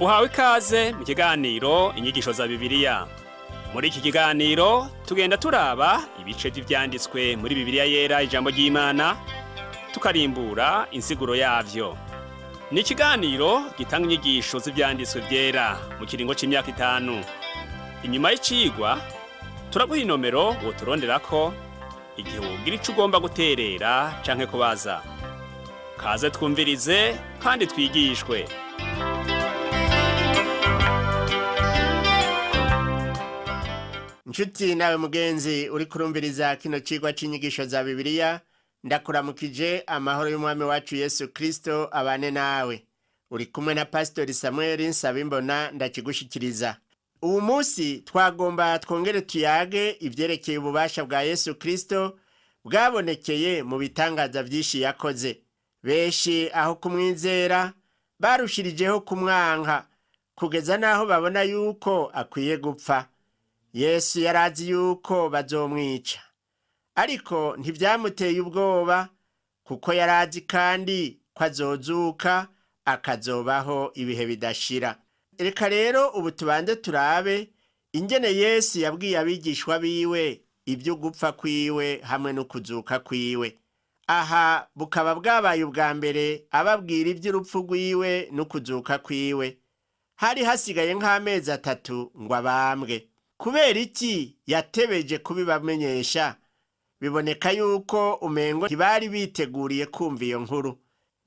Uhawe ikaze mu kiganiro Inyigisho za Bibiliya. Muri iki kiganiro tugenda turaba ibice vy'ivyanditswe muri Bibiliya Yera, ijambo ry'Imana, tukarimbura insiguro yavyo. Ni ikiganiro gitanga inyigisho z'ivyanditswe vyera mu kiringo c'imyaka 5. Inyuma y'icigwa turaguha inomero woturonderako igihe wogira ico ugomba guterera canke kubaza. Kaze twumvirize kandi twigishwe. Nshuti nawe mugenzi uri kurumviriza kino cigwa c'inyigisho za Bibiliya, ndakuramukije amahoro y'Umwami wacu Yesu Kristo abane nawe. Uri kumwe na Pastori Samuel Nsabimbona ndakigushikiriza. Uwu munsi twagomba twongere tuyage ivyerekeye ububasha bwa Yesu Kristo bwabonekeye mu bitangaza vyinshi yakoze. Benshi aho kumwizera barushirijeho kumwanka kugeza n'aho babona yuko akwiye gupfa. Yesu yarazi yuko bazomwica, ariko ntivyamuteye ubwoba kuko yarazi kandi ko azozuka akazobaho ibihe bidashira. Reka rero ubu tubanze turabe ingene Yesu yabwiye abigishwa biwe ibyo gupfa kwiwe hamwe no kuzuka kwiwe. Aha bukaba bwabaye ubwa mbere ababwira iby'urupfu rwiwe no kuzuka kwiwe. Hari hasigaye nk'amezi 3 ngo abambwe. Kubera iki yatebeje kubibamenyesha? Biboneka yuko umengo ntibari biteguriye kumva iyo nkuru.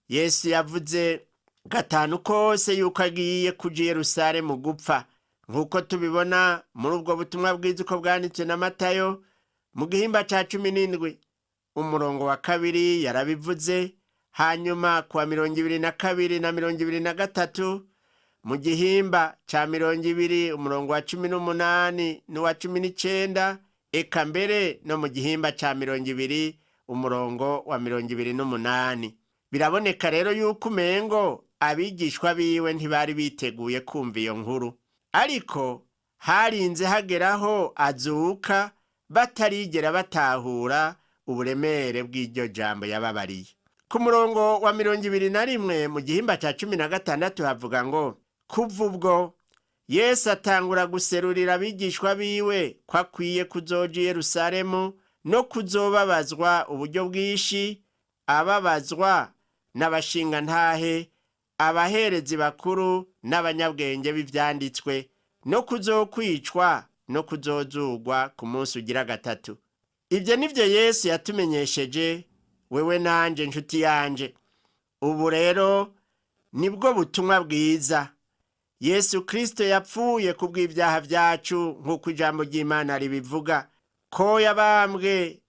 Yesu yavuze gatanu kose yuko agiye kuja i Yerusalemu gupfa, nk'uko tubibona muri ubwo butumwa bwiza uko bwanditswe na Matayo mu gihimba ca 17 umurongo wa 2 yarabivuze, hanyuma kuwa 22 na 23 mu gihimba ca 20 umurongo wa 18 n'uwa 19, eka mbere no mu gihimba ca 20 umurongo wa 28. Biraboneka rero yuko umengo abigishwa biwe ntibari biteguye kumva iyo nkuru, ariko harinze hageraho azuka batarigera batahura uburemere bw'iryo jambo yababariye. Ku murongo wa 21 mu gihimba ca 16 havuga ngo: kuva ubwo Yesu atangura guserurira abigishwa biwe ko akwiye kuzoja i Yerusalemu no kuzobabazwa uburyo bwinshi, ababazwa n'abashingantahe, abaherezi bakuru n'abanyabwenge b'ivyanditswe, no kuzokwicwa no kuzozugwa ku munsi ugira gatatu. Ibyo nivyo Yesu yatumenyesheje wewe nanje, nshuti yanje. Ubu rero nibwo butumwa bwiza. Yesu Kristo yapfuye kubw'ibyaha vyacu nk'uko ijambo ry'Imana ribivuga, ko yabambwe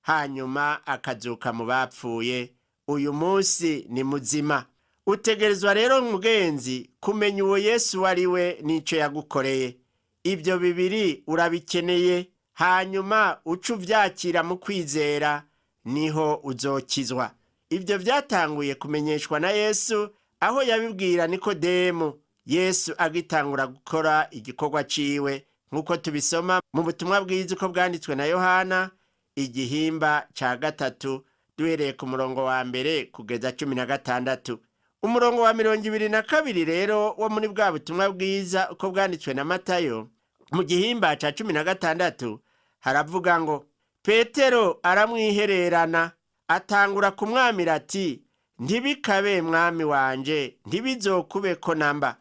hanyuma akazuka mu bapfuye. Uyu munsi ni muzima. Utegerezwa rero mugenzi kumenya uwo Yesu ari we n'ico yagukoreye. Ibyo bibiri urabikeneye, hanyuma uca uvyakira mu kwizera, niho uzokizwa. Ibyo vyatanguye kumenyeshwa na Yesu aho yabibwira Nikodemu, Yesu agitangura gukora igikorwa ciwe, nk'uko tubisoma mu butumwa bwiza uko bwanditswe na Yohana igihimba ca 3 duhereye ku murongo wa 1 kugeza 16. Umurongo wa 22 rero wo muri bwa butumwa bwiza uko bwanditswe na Matayo mu gihimba ca 16 haravuga ngo: Petero aramwihererana atangura kumwamira ati: ntibikabe mwami wanje, ntibizokubeko namba.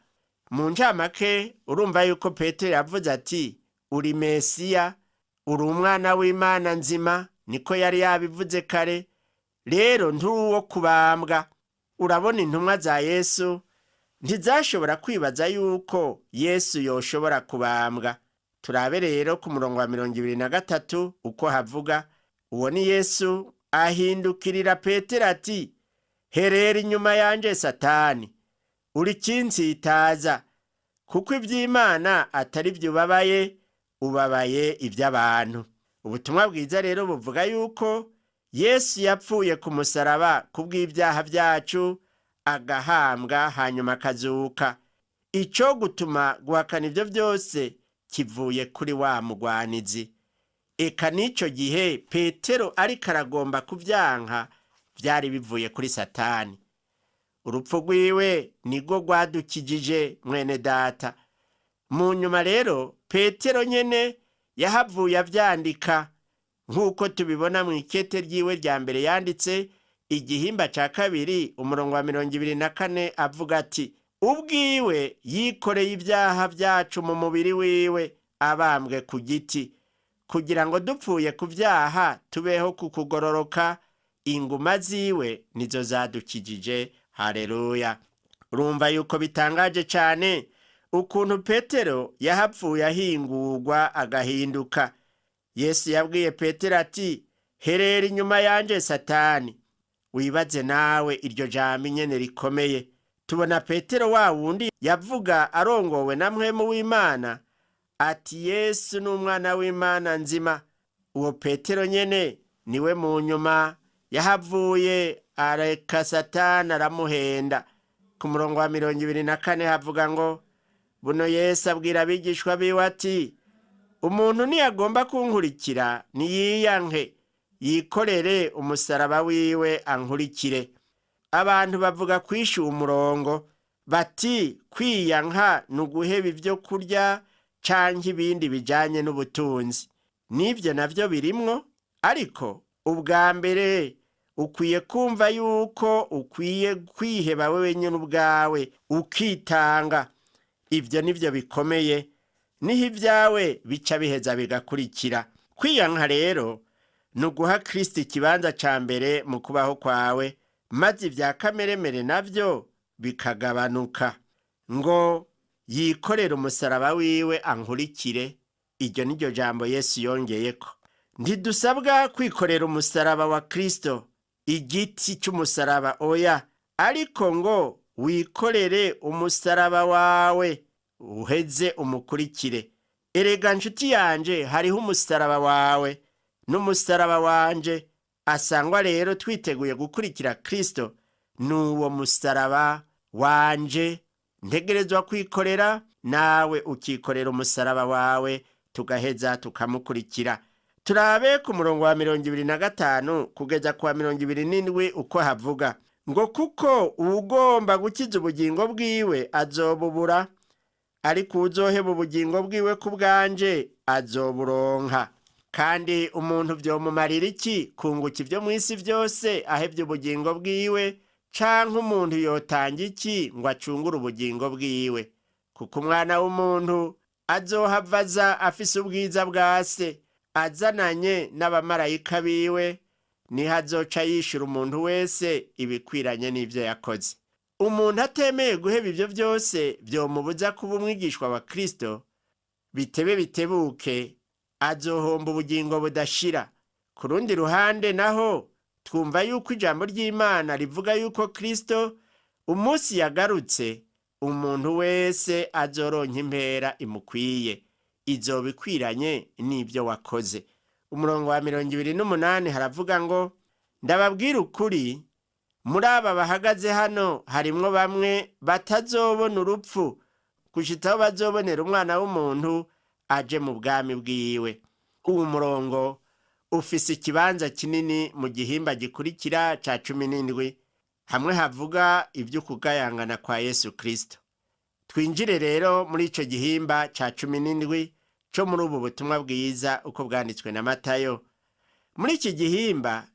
Mu ncamake urumva yuko Petero yavuze ati: uri Mesiya, uri umwana w'Imana nzima, niko yari yabivuze kare, rero ntuwo kubambwa. Urabona intumwa za Yesu ntizashobora kwibaza yuko Yesu yoshobora kubambwa. Turabe rero ku murongo wa 23 uko havuga. Uwo ni Yesu ahindukirira Petero ati: herera inyuma yanje Satani, uri kinsitaza, kuko ivy'Imana atari vyo ubabaye, ubabaye ivy'abantu. Ubutumwa bwiza rero buvuga yuko Yesu yapfuye ku musaraba kubw'ibyaha vyacu, agahambwa hanyuma akazuka. Ico gutuma guhakana ivyo vyose kivuye kuri wa mugwanizi. Eka n'ico gihe Petero ariko aragomba kuvyanka, vyari bivuye kuri Satani. Urupfu rwiwe nirwo rwadukijije, mwene data. Mu nyuma rero Petero nyene yahavuye avyandika, nk'uko tubibona mu ikete ryiwe rya mbere yanditse, igihimba ca 2, umurongo wa 24, avuga ati: "Ubwiwe yikoreye ibyaha byacu mu mubiri wiwe abambwe ku giti, kugira ngo dupfuye ku byaha tubeho ku kugororoka. Inguma ziwe nizo zadukijije." Haleluya! Urumva yuko bitangaje cyane ukuntu Petero yahapfuye ahingurwa agahinduka. Yesu yabwiye Petero ati: "Herera inyuma yanje, Satani." Wibaze nawe iryo jambo nyene rikomeye. Tubona Petero wa wundi yavuga arongowe na Mpwemu w'Imana ati: "Yesu ni umwana w'Imana nzima." Uwo Petero nyene niwe mu nyuma yahavuye areka Satani aramuhenda. Ku murongo wa 24 havuga ngo: "Buno Yesu abwira abigishwa biwe ati: 'Umuntu ntiyagomba kunkurikira, niyiyanke, yikorere umusaraba wiwe, ankurikire.'" Abantu bavuga kwishyura umurongo bati: "Kwiyanka ni uguheba ibyo kurya cyangwa ibindi bijyanye n'ubutunzi." N'ibyo nabyo birimwo, ariko ubwa mbere ukwiye kumva yuko ukwiye kwiheba wenyine ubwawe, ukitanga. Ibyo nibyo bikomeye, niho ibyawe bica biheza bigakurikira. Kwiyanka rero ni uguha Kirisiti ikibanza cya mbere mu kubaho kwawe, maze ibya kameremere nabyo bikagabanuka. Ngo yikorere umusaraba wiwe ankurikire, iryo ni ryo jambo Yesu yongeyeko. Ntidusabwa kwikorera umusaraba wa Kirisito, igiti cy'umusaraba, oya, ariko ngo wikorere umusaraba wawe uheze umukurikire. Erega nshuti yanje, hariho umusaraba wawe n'umusaraba wanje. Asangwa rero twiteguye gukurikira Kirisito, n'uwo musaraba wanje ntegerezwa kwikorera, nawe ukikorera umusaraba wawe, tugaheza tukamukurikira. Turabe ku murongo wa 25 kugeza ku wa 27 uko havuga ngo: "Kuko uwugomba gukiza ubugingo bwiwe azobubura, ariko uwuzoheba ubugingo bwiwe ku bwanje azoburonka. Kandi umuntu vyomumarira iki kunguka ibyo mu isi byose ahevye ubugingo bwiwe? Canke umuntu yotanga iki ngo acungure ubugingo bwiwe? Kuko umwana w'umuntu azohava aza afise ubwiza bwa Se, azananye n'abamarayika biwe, niho azoca yishura umuntu wese ibikwiranye n'ivyo yakoze." Umuntu atemeye guheba ibyo byose vyomubuza kuba umwigishwa wa Kristo, bitebe bitebuke azohomba ubugingo budashira. Ku rundi ruhande naho twumva yuko ijambo ry'Imana rivuga yuko Kristo umunsi yagarutse, umuntu wese azoronka impera imukwiye, izoba ikwiranye n'ibyo wakoze. Umurongo wa 28 haravuga ngo: "Ndababwira ukuri, muri aba bahagaze hano harimwo bamwe batazobona urupfu gushitsa aho bazobonera umwana w'umuntu aje mu bwami bwiwe." Uwo murongo ufise ikibanza kinini mu gihimba gikurikira ca 17, hamwe havuga ivy'ukugayangana kwa Yesu Kristo. Twinjire rero muri ico gihimba ca 17 co muri ubu butumwa bwiza uko bwanditswe na Matayo. Muri iki gihimba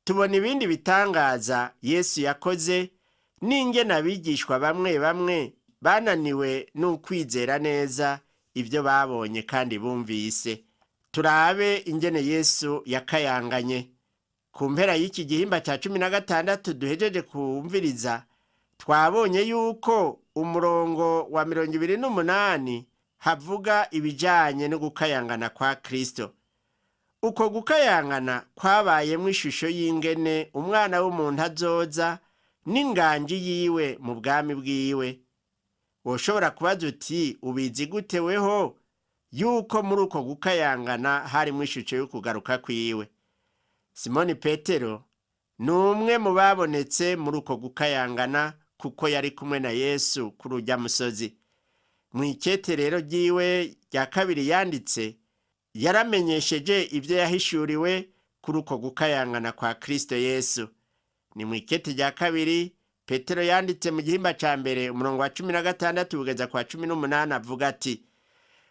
tubona ibindi bitangaza Yesu yakoze, n'ingene abigishwa bamwe bamwe bananiwe n'ukwizera neza ibyo babonye kandi bumvise. Turabe ingene Yesu yakayanganye. Ku mpera y'iki gihimba cya 16 duhejeje kumviriza, twabonye yuko umurongo wa 28 havuga ibijyanye no gukayangana kwa Kristo. Uko gukayangana kwabayemo ishusho y'ingene umwana w'umuntu azoza n'inganji yiwe mu bwami bwiwe. Woshobora kubaza uti: "Ubizi gute weho yuko muri uko gukayangana harimo ishusho yo kugaruka kwiwe?" Simoni Petero ni umwe mu babonetse muri uko gukayangana, kuko yari kumwe na Yesu kuri ujya musozi. Mu ikete rero ryiwe rya kabiri yanditse, yaramenyesheje ibyo yahishuriwe kuri uko gukayangana kwa Kristo Yesu. Ni mu ikete rya kabiri. Petero yanditse mu gihimba ca mbere umurongo wa 16 kugeza kwa 18 avuga ati: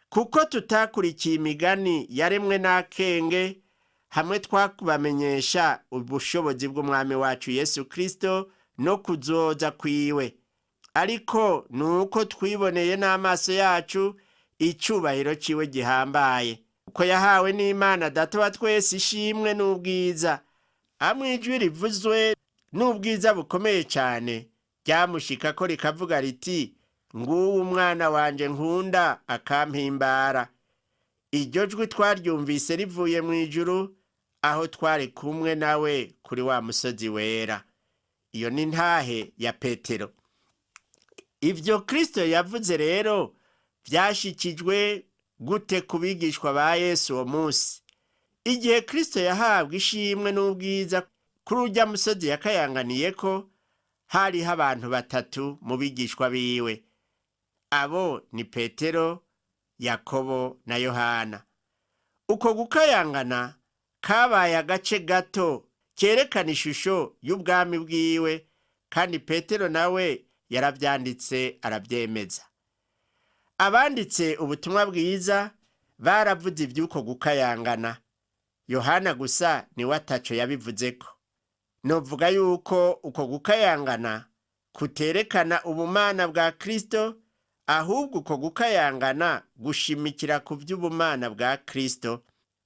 "Kuko tutakurikiye imigani yaremwe n'akenge hamwe twakubamenyesha ubushobozi bw'umwami wacu Yesu Kristo no kuzoza kwiwe, ariko ni uko twiboneye n'amaso yacu icubahiro ciwe gihambaye, uko yahawe n'Imana Data wa twese ishimwe n'ubwiza, hamwe ijwi rivuzwe n'ubwiza bukomeye cyane ryamushikako rikavuga riti: 'Nguwo umwana wanje nkunda akampimbara.' Iryo jwi twaryumvise rivuye mu ijuru aho twari kumwe nawe kuri wa musozi wera." Iyo ni ntahe ya Petero. Ibyo Kristo yavuze rero byashikijwe gute ku bigishwa ba Yesu uwo munsi? Igihe Kristo yahabwa ishimwe n'ubwiza kuri urya musozi yakayanganiye ko hariho abantu batatu mu bigishwa biwe. Abo ni Petero, Yakobo na Yohana. Uko gukayangana kabaye agace gato kerekana ishusho y'ubwami bwiwe, kandi Petero nawe yarabyanditse arabyemeza. Abanditse ubutumwa bwiza baravuze iby'uko gukayangana. Yohana gusa niwe ataco yabivuzeko. Novuga yuko uko gukayangana kuterekana ubumana bwa Kristo, ahubwo uko gukayangana gushimikira ku by'ubumana bwa Kristo.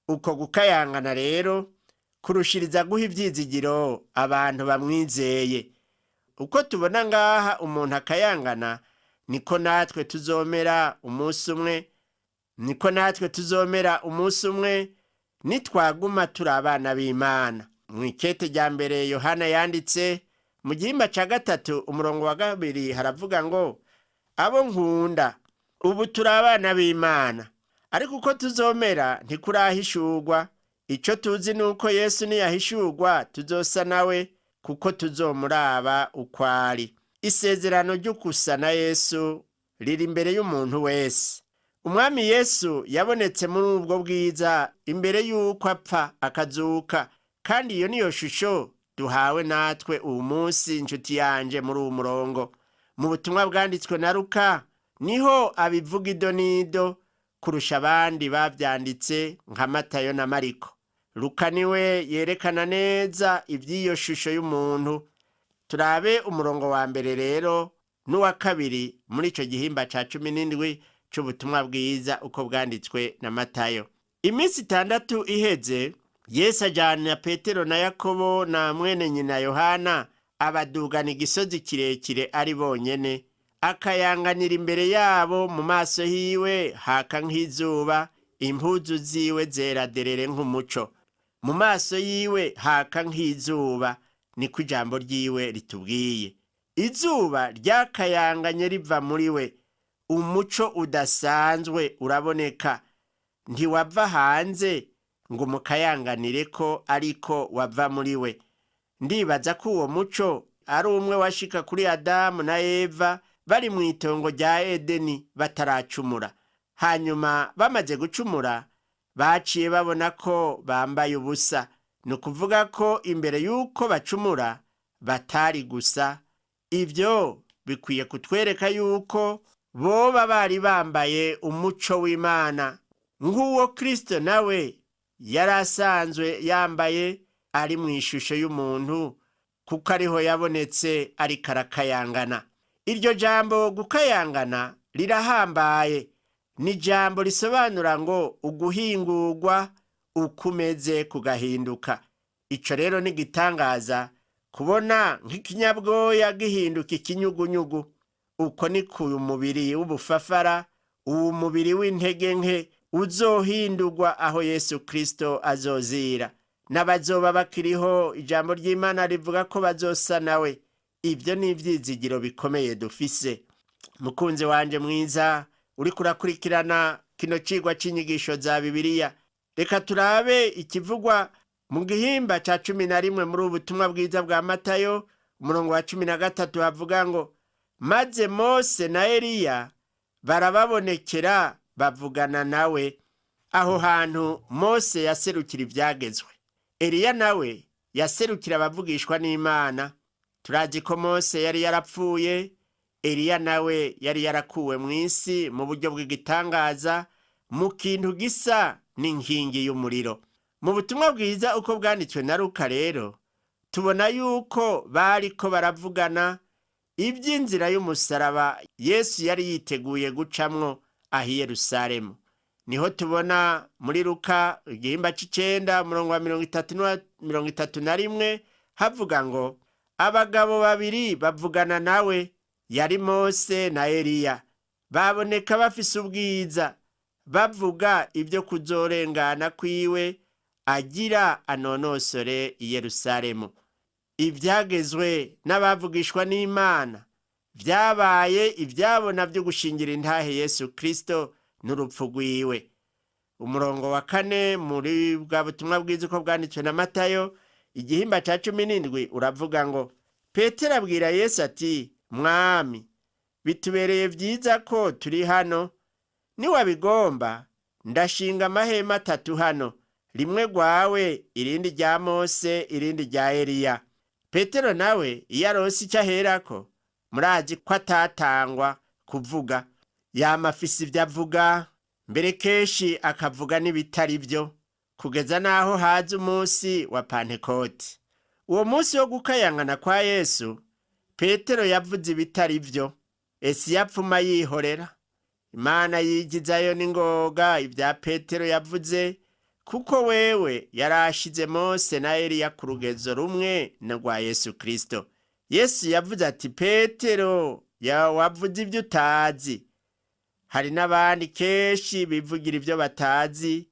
Uko gukayangana rero kurushiriza guha ibyizigiro abantu bamwizeye. Uko tubona ngaha umuntu akayangana, niko natwe tuzomera umunsi umwe, niko natwe tuzomera umunsi umwe nitwaguma turi abana b'Imana. Mu ikete rya mbere Yohana yanditse mu gihimba cya 3 umurongo wa 2 haravuga ngo: "Abo nkunda, ubu turi abana b'Imana, ariko uko tuzomera ntikurahishurwa. Icyo tuzi ni uko Yesu niyahishurwa tuzosa nawe, kuko tuzomuraba uko ari." Isezerano ry'ukusa na Yesu riri imbere y'umuntu wese. Umwami Yesu yabonetse muri ubwo bwiza imbere y'uko apfa akazuka, kandi iyo niyo shusho duhawe natwe uwu munsi, inshuti yanje. Muri uwu murongo mu butumwa bwanditswe na Luka niho abivuga ido n'ido kurusha abandi babyanditse nka Matayo na Mariko. Luka niwe yerekana neza iby'iyo shusho y'umuntu. Turabe umurongo wa mbere rero n'uwa kabiri muri ico gihimba ca 17 c'ubutumwa bwiza uko bwanditswe na Matayo. Iminsi 6 iheze, Yesu ajana Petero na Yakobo na mwene nyina Yohana, abadugana igisozi kirekire ari bonyene. Akayanganira imbere yabo, mu maso hiwe haka nk'izuba, impuzu ziwe zera derere nk'umuco. Mu maso yiwe haka nk'izuba, niko ijambo ryiwe ritubwiye. Izuba ryakayanganye riva muri we, umuco udasanzwe uraboneka. Ntiwava hanze ngo umukayanganire ko, ariko wava muri we. Ndibaza ko uwo muco ari umwe washika kuri Adamu na Eva bari mu itongo rya Edeni bataracumura. Hanyuma bamaze gucumura, baciye babona ko bambaye ubusa. Ni ukuvuga ko imbere y'uko bacumura batari gusa. Ibyo bikwiye kutwereka yuko boba bari bambaye umuco w'Imana nk'uwo Kristo nawe yari asanzwe yambaye ari mu ishusho y'umuntu, kuko ariho yabonetse ariko arakayangana. Iryo jambo gukayangana rirahambaye. Ni ijambo risobanura ngo uguhingurwa, uko umeze kugahinduka. Ico rero ni igitangaza kubona nk'ikinyabwoya gihinduka ikinyugunyugu. Uko ni ku mubiri w'ubufafara, uwo mubiri w'intege nke uzohindurwa aho Yesu Kristo azozira. N'abazoba bakiriho, ijambo ry'Imana rivuga ko bazosa nawe. Ibyo ni ivyizigiro bikomeye dufise. Mukunzi wanje mwiza uriko urakurikirana kino cigwa c'inyigisho za Bibiliya, reka turabe ikivugwa mu gihimba ca 11 muri ubu butumwa bwiza bwa Matayo, umurongo wa 13, havuga ngo: "Maze Mose na Eliya barababonekera bavugana nawe." Aho hantu Mose yaserukira ivyagezwe, Eliya nawe yaserukira abavugishwa n'Imana. Turazi ko Mose yari yarapfuye, Eliya nawe yari yarakuwe mu isi mu buryo bw'igitangaza, mu kintu gisa n'inkingi y'umuriro. Mu butumwa bwiza uko bwanditswe na Luka rero, tubona yuko bariko baravugana iby'inzira y'umusaraba Yesu yari yiteguye gucamwo aho i Yerusalemu. Niho tubona muri Luka igihimba c'icenda umurongo wa 30 n'uwa 31 havuga ngo abagabo babiri bavugana nawe, yari Mose na Eliya, baboneka bafise ubwiza, bavuga ibyo kuzorengana kwiwe agira anonosore i Yerusalemu. Ibyagezwe n'abavugishwa n'Imana vyabaye ivyabona vyo gushingira intahe Yesu Kristo n'urupfu rwiwe. Umurongo wa 4 muri bwa butumwa bwiza uko bwanditswe na Matayo igihimba ca 17 uravuga ngo Petero abwira Yesu ati: Mwami, bitubereye vyiza ko turi hano, niwabigomba ndashinga amahema atatu hano, rimwe rwawe, irindi rya Mose, irindi rya Eliya. Petero nawe iyo aronse icyo aherako, murazi ko atatangwa kuvuga, yama afise ivyo avuga, mbere kenshi akavuga n'ibitari vyo, kugeza n'aho haza umunsi wa Pantekoti. Uwo munsi wo gukayangana kwa Yesu, Petero yavuze ibitari vyo, ese yapfuma yihorera. Imana yigizayo n'ingoga ibya Petero yavuze, kuko wewe yarashize Mose na Eliya ku rugezo rumwe na rwa Yesu Kristo. Yesu yavuze ati: Petero, wavuze ibyo utazi. Hari n'abandi kenshi bivugira ibyo batazi,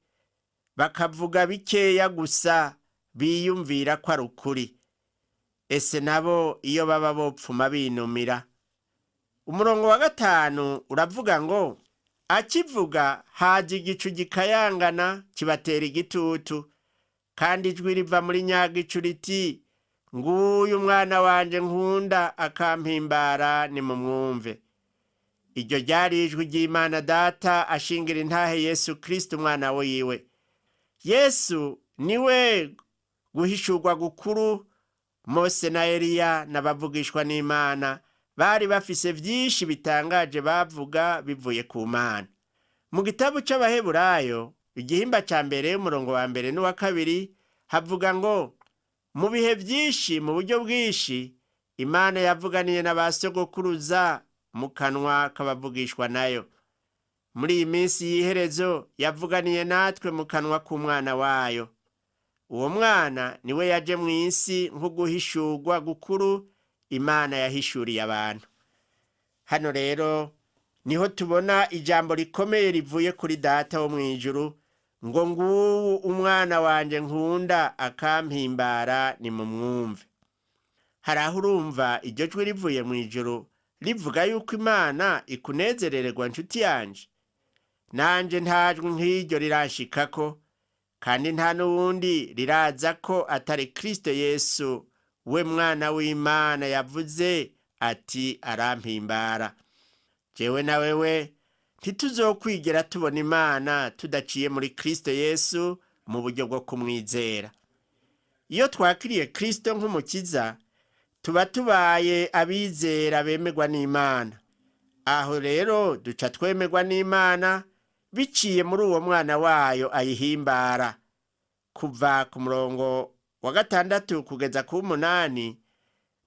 bakavuga bikeya gusa biyumvira ko ari ukuri. Ese nabo iyo baba bopfuma binumira. Umurongo wa 5 uravuga ngo akivuga haza igicu gikayangana kibatera igitutu, kandi ijwi riva muri nyagicu riti: nguyu umwana wanje nkunda akampimbara, nimumwumve. Iryo ryari ijwi ry'Imana Data ashingira intahe Yesu Kristo umwana wiwe. Yesu niwe guhishurwa gukuru. Mose na Eliya n'abavugishwa n'Imana bari bafise vyinshi bitangaje bavuga bivuye ku Mana. Mu gitabo c'Abaheburayo igihimba ca 1 umurongo wa 1 n'uwa 2 havuga ngo mu bihe vyinshi mu buryo bwinshi Imana yavuganiye n'abasogokuruza mu kanwa k'abavugishwa nayo. Muri iyi minsi y'iherezo yavuganiye natwe mu kanwa k'umwana wayo. Uwo mwana niwe yaje mu isi nk'uguhishurwa gukuru Imana yahishuriye abantu. Hano rero niho tubona ijambo rikomeye rivuye kuri Data wo mw'ijuru ngo nguwu umwana wanje nkunda akampimbara, nimumwumve. Hari aho urumva iryo jwi rivuye mw'ijuru rivuga yuko Imana ikunezerererwa, nshuti yanje? Nanje nta jwi nk'iryo riranshikako, kandi nta n'uwundi riraza ko atari Kristo Yesu we mwana w'Imana yavuze ati arampimbara. Jewe na wewe ntituzokwigera tubona Imana tudaciye muri Kristo Yesu mu buryo bwo kumwizera. Iyo twakiriye Kristo nk'umukiza, tuba tubaye abizera bemerwa n'Imana. Aho rero duca twemerwa n'Imana biciye muri uwo mwana wayo ayihimbara. Kuva ku murongo wa 6 kugeza ku 8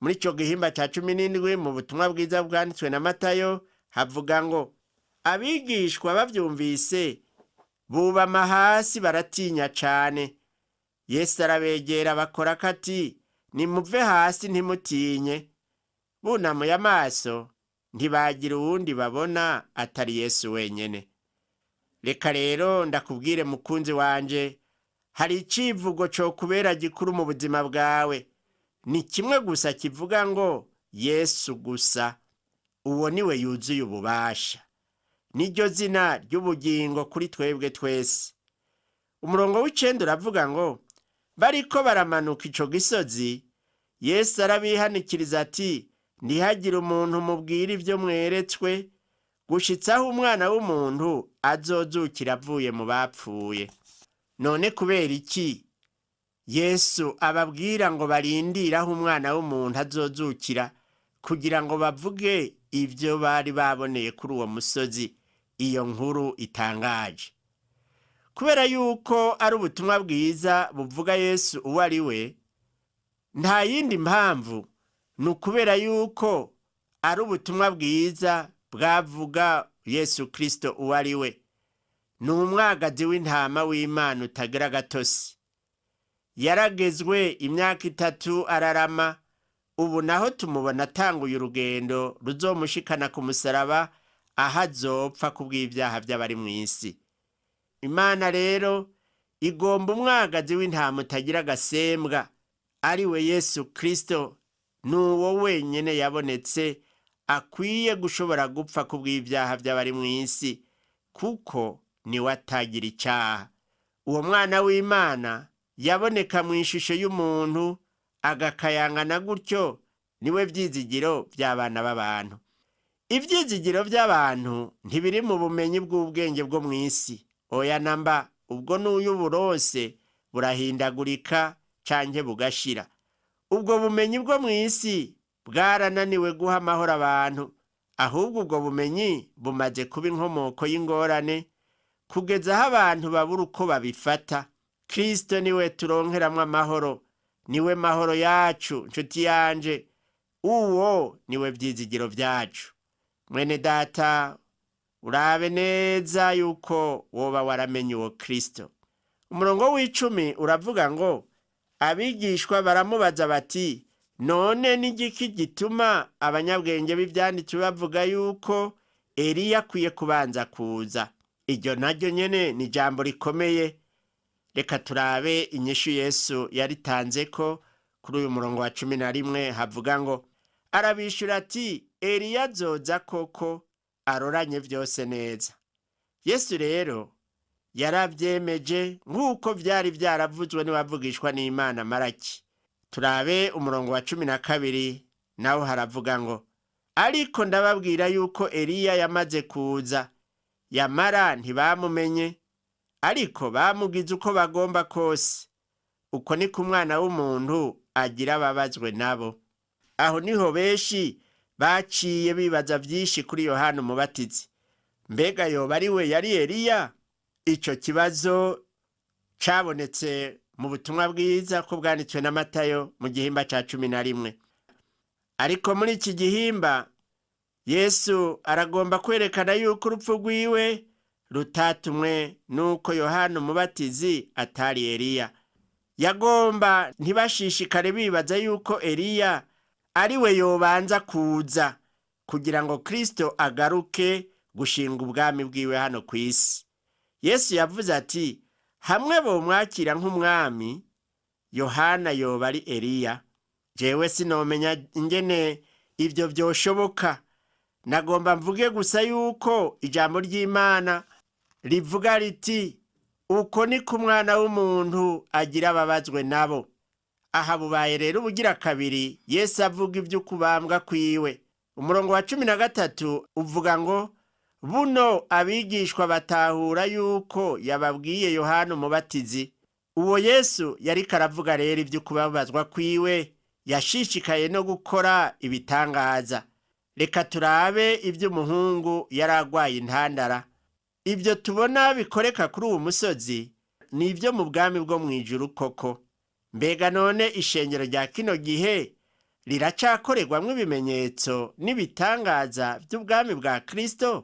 muri ico gihimba ca 17 mu butumwa bwiza bwanditswe na Matayo havuga ngo abigishwa bavyumvise bubama hasi baratinya cane. Yesu arabegera bakora kati: nimuve hasi ntimutinye. Bunamuye amaso ntibagira uwundi babona atari Yesu wenyene. Reka rero ndakubwire mukunzi wanje, hari icivugo cokubera gikuru mu buzima bwawe. Ni kimwe gusa kivuga ngo Yesu gusa. Uwo niwe yuzuye ububasha. Niryo zina ry'ubugingo kuri twebwe twese. Umurongo w'9 uravuga ngo bariko baramanuka ico gisozi, Yesu arabihanikiriza ati: ntihagire umuntu mubwira ibyo mweretswe, gushitsaho umwana w'umuntu azozukira avuye mu bapfuye. None kubera iki Yesu ababwira ngo barindire aho umwana w'umuntu azozukira kugira ngo bavuge ibyo bari baboneye kuri uwo musozi, iyo nkuru itangaje. Kubera yuko ari ubutumwa bwiza buvuga Yesu uwo ari we, nta yindi mpamvu, ni ukubera yuko ari ubutumwa bwiza bwavuga Yesu Kristo uwo ari we. Ni umwagazi w'intama w'Imana utagira agatosi. Yaragezwe imyaka 3 ararama, ubu naho tumubona atanguye urugendo ruzomushikana ku musaraba, aho azopfa kubw'ibyaha by'abari mu isi. Imana rero igomba umwagazi w'intama utagira agasembwa, ari we Yesu Kristo. Ni uwo wenyine yabonetse akwiye gushobora gupfa kubw'ibyaha by'abari mu isi, kuko niwe atagira icyaha. Uwo mwana w'Imana yaboneka mu ishusho y'umuntu agakayangana gutyo, niwe byizigiro by'abana b'abantu. Ibyizigiro by'abantu ntibiri mu bumenyi bw'ubwenge bwo mu isi. Oya namba, ubwo n'uy'uburose burahindagurika canke bugashira. Ubwo bumenyi bwo mu isi bwarananiwe guha amahoro abantu, ahubwo ubwo bumenyi bumaze kuba inkomoko y'ingorane, kugeza aho abantu babura uko babifata. Kristo niwe turonkeramwo amahoro, niwe mahoro yacu, nshuti yanje, uwo niwe byizigiro byacu. Mwene data, urabe neza yuko woba waramenye uwo Kristo. Umurongo w'icumi uravuga ngo abigishwa baramubaza bati: none n'igiki gituma abanyabwenge b'ivyanditswe bavuga yuko Eliya akwiye kubanza kuza? Iryo naryo nyene ni ijambo rikomeye. Reka turabe inyishu Yesu yaritanze ko kuri uyu murongo wa 11 havuga ngo arabishura ati: Eliya azoza koko aroranye vyose neza. Yesu rero yarabyemeje nk'uko vyari vyaravuzwe n'uwavugishwa n'Imana Maraki. Turabe umurongo wa 12, naho haravuga ngo ariko ndababwira yuko Eliya yamaze kuza, yamara ntibamumenye, ariko bamugize uko bagomba kose. Uko niko umwana w'umuntu agira ababazwe nabo. Aho niho benshi baciye bibaza vyinshi kuri Yohana Umubatizi. Mbega yoba ari we yari Eliya? Ico kibazo cabonetse mu butumwa bwiza ko bwanditswe na Matayo mu gihimba ca 11. Ariko muri iki gihimba Yesu aragomba kwerekana yuko urupfu rwiwe rutatumwe nuko Yohana Umubatizi atari Eliya. Yagomba ntibashishikare bibaza yuko Eliya ari we yobanza kuza kugira ngo Kristo agaruke gushinga ubwami bwiwe hano ku isi. Yesu yavuze ati hamwe bomwakira nk'umwami, Yohana yoba ari Eliya. Jewe sinomenya ingene ibyo byoshoboka. Nagomba mvuge gusa yuko ijambo ry'Imana rivuga riti uko niko umwana w'umuntu agira ababazwe nabo. Aha bubaye rero ubugira kabiri Yesu avuga iby'ukubambwa kwiwe. Umurongo wa 13 uvuga ngo buno abigishwa batahura yuko yababwiye Yohana Umubatizi. Uwo Yesu yariko aravuga rero iby'ukubabazwa kwiwe, yashishikaye no gukora ibitangaza. Reka turabe iby'umuhungu yari agwaye intandara. Ibyo tubona bikoreka kuri uwo musozi ni ibyo mu bwami bwo mu ijuru koko. Mbega none ishengero rya kino gihe riracakorerwamwo ibimenyetso n'ibitangaza by'ubwami bwa Kristo?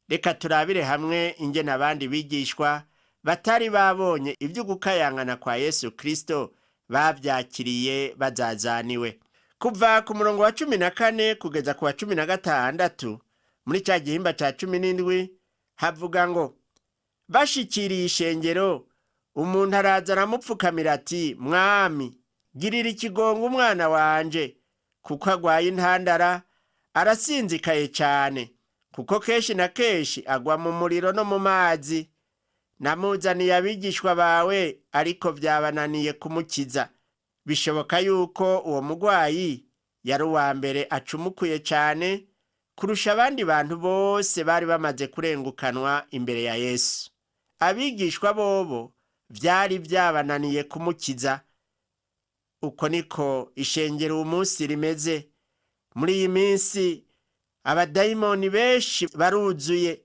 Reka turabire hamwe ingene abandi bigishwa batari babonye ibyo gukayangana kwa Yesu Kristo bavyakiriye bazazaniwe. Kuva ku murongo wa 14 kugeza ku wa 16 muri ca gihimba ca 17 havuga ngo bashikiriye ishengero, umuntu araza aramupfukamira ati: Mwami, girira ikigongo umwana wanje, kuko agwaye intandara, arasinzikaye cyane, kuko kenshi na kenshi agwa mu muriro no mu mazi. Namuzaniye abigishwa bawe, ariko byabananiye kumukiza. Bishoboka yuko uwo mugwayi yari uwa mbere acumukuye cyane kurusha abandi bantu bose bari bamaze kurengukanwa imbere ya Yesu. Abigishwa bobo byari byabananiye kumukiza. Uko niko ishengero uwu munsi rimeze. Muri iyi minsi abadayimoni benshi baruzuye,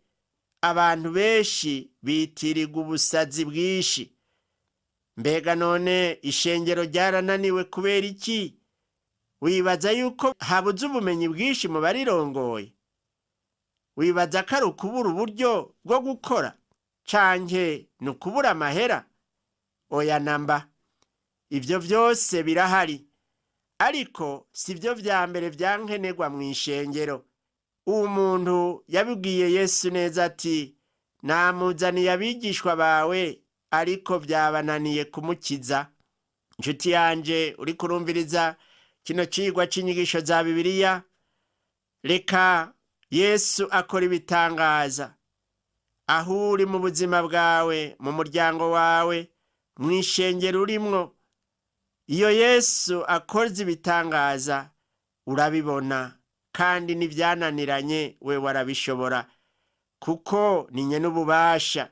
abantu benshi bitirirwa ubusazi bwinshi. Mbega none ishengero ryarananiwe kubera iki? Wibaza yuko habuze ubumenyi bwinshi mu barirongoye? Wibaza ko ari ukubura uburyo bwo gukora canke ni ukubura amahera? Oya namba, ivyo vyose birahari, ariko si vyo vya mbere vyankenerwa mw'ishengero. Uwo muntu yabibwiye Yesu neza ati: namuzaniye abigishwa bawe, ariko vyabananiye kumukiza. Nshuti yanje uriko urumviriza kino cigwa c'inyigisho za Bibiliya, reka Yesu akora ibitangaza. Aho uri mu buzima bwawe, mu muryango wawe, mw'ishengero urimwo, iyo Yesu akoze ibitangaza urabibona, kandi n'ivyananiranye we warabishobora, kuko ni nyene ububasha.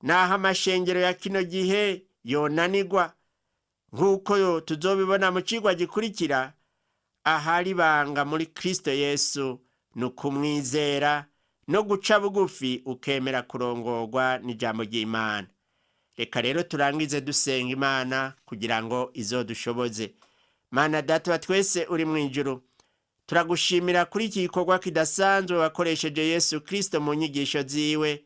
Naho amashengero ya kino gihe yonanirwa, nk'uko tuzobibona mu cigwa gikurikira, ahari ibanga muri Kristo Yesu ni ukumwizera no guca bugufi ukemera kurongorwa n'ijambo ry'Imana. Reka rero turangize dusenga Imana kugira ngo izodushoboze. Mana Data wa twese uri mw'ijuru, turagushimira kuri iki gikorwa kidasanzwe wakoresheje Yesu Kristo mu nyigisho ziwe,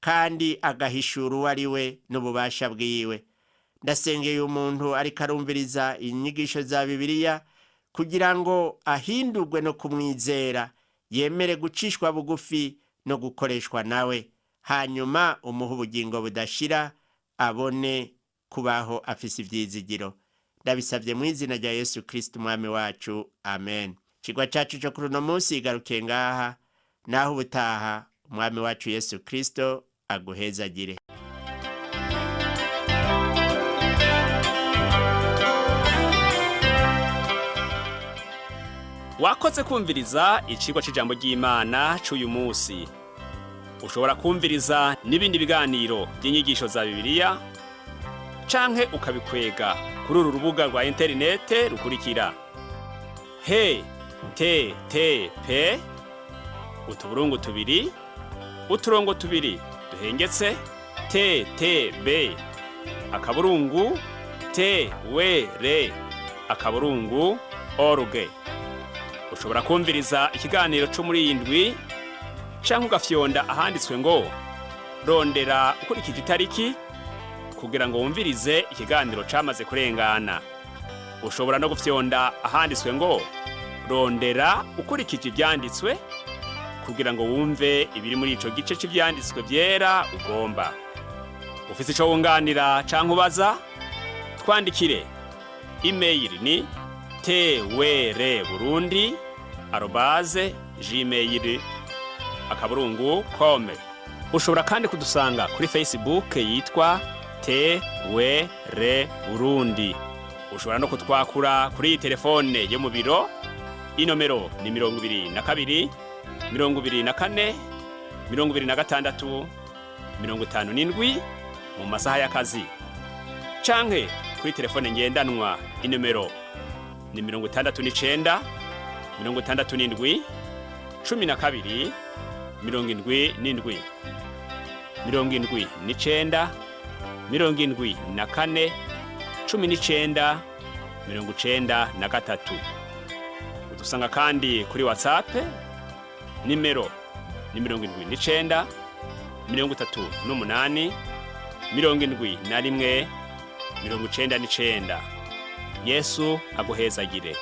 kandi agahishura uwo ari we n'ububasha bwiwe. Ndasengeye umuntu ariko arumviriza inyigisho za Bibiliya kugira ngo ahindurwe no kumwizera, yemere gucishwa bugufi no gukoreshwa nawe, hanyuma umuhe ubugingo budashira, abone kubaho afise ivyizigiro. Ndabisavye mu izina rya Yesu Kristo umwami wacu, amen. Icigwa cacu co kuri uno munsi igarukiye ngaha, naho ubutaha umwami wacu Yesu Kristo aguhezagire. Wakoze kumviriza icigwa c'ijambo ry'Imana c'uyu munsi. Ushobora kumviriza n'ibindi biganiro by'inyigisho za Bibiliya canke ukabikwega kuri uru rubuga rwa interinete rukurikira: he t t p utuburungu tubiri uturongo tubiri duhengetse t t b akaburungu t w r akaburungu org. Ushobora kumviriza ikiganiro cyo muri iyi ndwi canke ugafyonda ahanditswe ngo rondera ukurikije itariki kugira ngo wumvirize ikiganiro camaze kurengana. Ushobora no gufyonda ahanditswe ngo rondera ukurikije ivyanditswe kugira ngo wumve ibiri muri ico gice c'ivyanditswe vyera ugomba. Ufise ico wunganira canke ubaza, twandikire. Email ni twrburundi@gmail.com. Ushobora kandi kudusanga kuri Facebook yitwa TWR Burundi. Ushobora no kutwakura kuri iyi telefone yo mu biro, inomero ni 22 24 26 57 mu masaha y'akazi, canke kuri telefone ngendanwa inomero ni 69 67 12 77 79 74 19 93. Udusanga kandi kuri WhatsApp, nimero ni 79 38 71 99. Yesu aguhezagire.